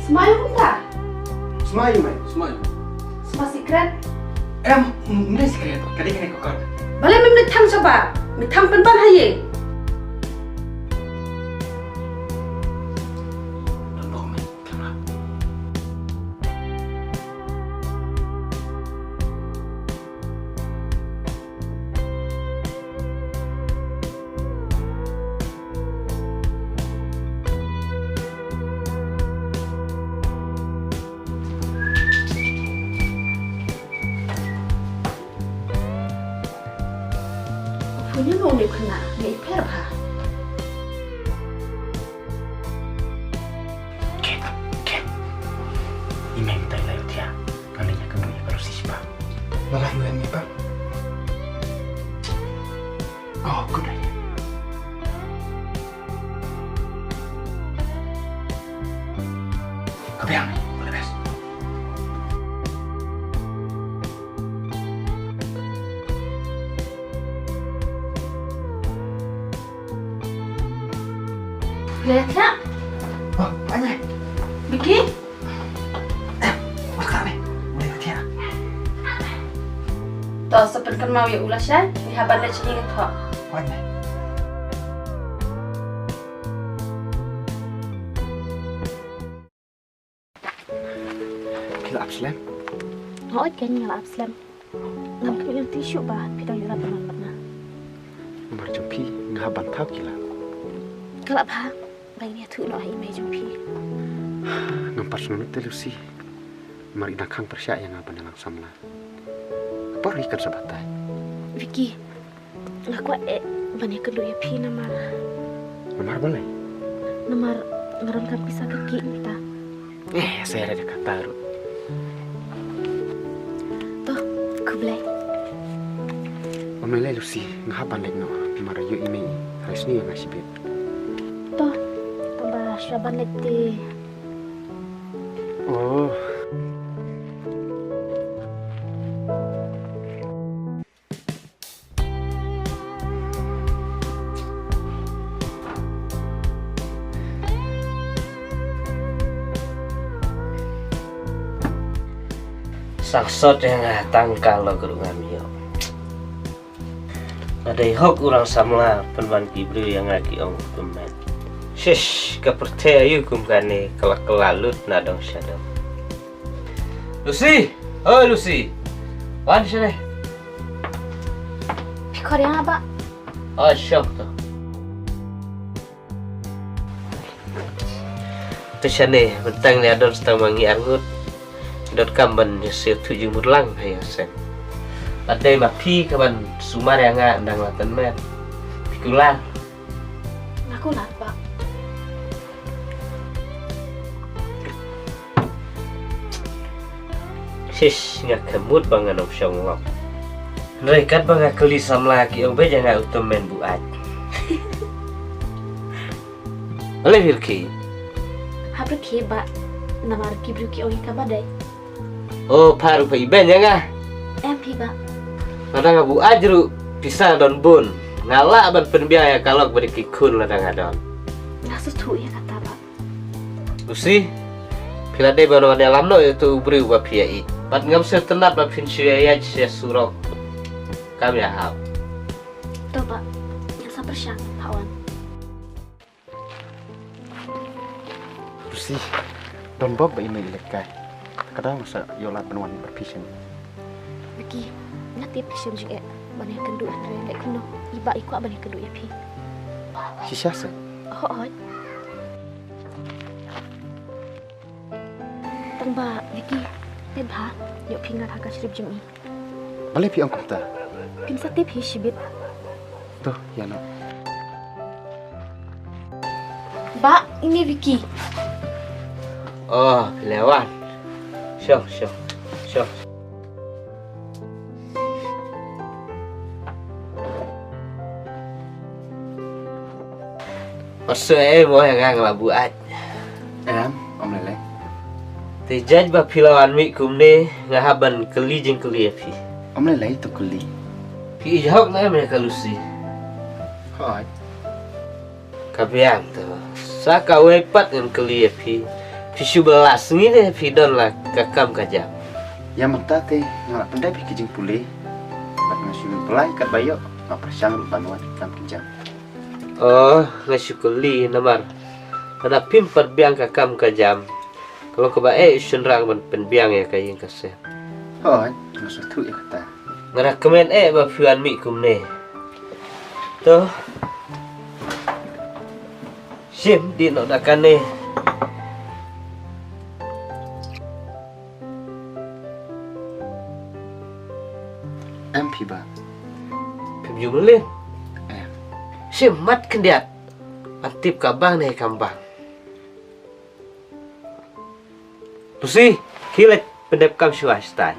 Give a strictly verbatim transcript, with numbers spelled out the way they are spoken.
Smai ïa u ta? Smai ïa u mei. Smai. Smai sikret? Em, ym dei sikret. Ka dei kane ka kot. Balei mem leit thang shabar? Me thang pynban ha ïing. Don bok mei. Thang lah. Phone ïa u nongmih khynnah, nga i pher bha. Kate, Kate. I mei mynta i la ïoh thiah. Nga leit ïakynduh ïa ka Lucy shiphang. La lah ïoh ïa i mei pat. Oh, good idea. Ka biang, all the best. Leh thiah. Oh, ai mei. Vicky? Eh, wat ka mei. Leh thiah. To sa pynkynmaw ïa u lashai, ngi hap ban leit sha ïing thoh. Ai mei. Phi la ap slem? Hooid, kein nga la ap slem. Ngam khmih lynti shuh ba phi dang ïoh lad ban wan bad nga. Namar jong phi nga hap ban thaw ki lad. Ka lah bha ba ngin ïathuh noh ha i mei jong phi. Ngam pat sngewthuh te Lucy. Namar i dang khang pyrshah ïa nga ban ïalang samla. Ka por hi kan sa batai. Vicky, nga kwah eh ban ïakynduh ïa phi namar. Namar balei? Namar nga donkam pisa ka kit mynta. Eh, sa ïa rat ïa kata ruh. To, khublei. Ym lei lei Lucy, nga hap ban leit noh. Namar ïoh i mei ha rai sniew ïa nga shibit. To, tang ba shuwa ban leit te. Oh. Sa sot ïa nga tang ka lok ruh ngam ïoh. Nga dei hok u rang samla pynban ki briew ïa nga ki ong u tymmen. Shish, ka pyrthei aïu kum kane, ka la kylla lut na dong sha dong. Lucy! Oh Lucy! Wan shane. Phi khot ïa nga, Bah? Oh, shong to. Te shane, bteng ne don stang ma ngi arngut. Donkam ban ïa sngewthuh jingmut lang ha ïing seng. Lada dei ma phi ka ban sumar ïa nga, ynda nga la tymmen. Phi kular. Nga kular, Bah. Shish, nga khmut ba ngan ym shong lok. Hynrei katba nga kylli samla ki ong beit ïa nga u tymmen buaid. Balei phi rkhie? Hap rkhie, Bah, namar ki briew ki ong ïa ka ba dei. Oh, pha ruh pha ibeiñ ïa nga. Em phi, Bah. Lada nga buaid ruh pisa don bun. Nga lah ban pynbiang ïa ka lok bad ki khun lada nga don. Nga sngewthuh ïa kata, Bah. Lucy, phi la dei ban wan ïalam noh ïa uto u briew ba phi ïa ïeit. Bad ngam sngewtynnat ba phin shu ïaid sha surok. Kam ïahap. To Bah, ngan sa pyrshang, Bah wan. Lucy, don bok ba i mei i leit kai. Ka daw nga sa ïoh lad ban wan bad phi shane. Vicky, nga tip phi shem jingeh ban ïakynduh, hynrei leh kumno, i Bah i kwah ban ïakynduh ïa phi. Shisha se? Hooid. Tang ba Vicky, peit bha, ïoh phi ngat ha ka shrip jong i. Balei phi ong kumta? Phim sa tip hi shibit. To, ïa noh. Bah, ine Vicky. Oh, phi la wan. Shong, shong, shong. Wat shu ïa mo, ïa nga nga la buaid. Em, ym lei lei. Te jait ba phi la wan mih kumne, nga hap ban kylli jingkylli ïa phi. Ym lei lei, to kylli. Phi ïeit hok ne em ïa ka Lucy? Hooid. Ka biang to. Sa kawei pat ngan kylli ïa phi. Phi shu ba la sngi ne phi don la ka kam ka jam. Ïa mynta te nga la pyndep ïa ki jingpule. Bad nga shu pyllait katba ïoh nga pyrshang ruh ban wan kam ki jam. Oh, nga shu kylli namar lada phim pat biang ka kam ka jam, ka long kaba eh u shynrang ban pynbiang ïa ka ïing ka sem. Hooid, nga sngewthuh ïa kata. Nga da kmen eh ba phi wan mih kumne. To. Shim, dih noh da kane. Em phi ba? Phim ju mlien. Em. Shim, mat khyndiat. Ban tip ka bang ne kam bang. Lucy, khie leit pyndep kam shuwa shatai.